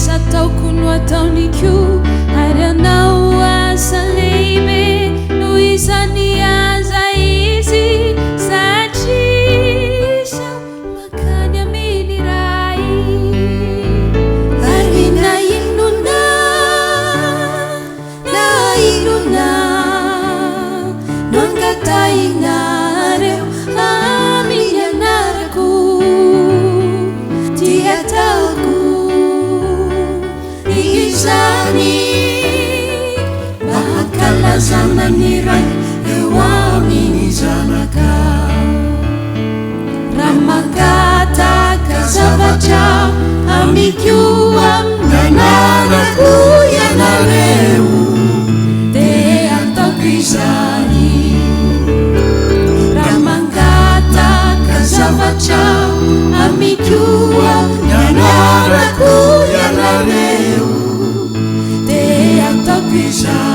asa ataoko no ataony koa, ary hanao asa lehibe noho izany aza izy, satria izaho mankany amin'ny Ray. Ary na inona na inona no angatahinareo amin'ny anarako, dia ataoko izany, mba hankalazana ny Ray eo amin'ny Zanaka. Raha mangataka zavatra amiko amin'ny anarako ianareo, dia ataoko izany. Raha mangataka zavatra amiko amin'ny anarako ianareo, dia ataoko izany.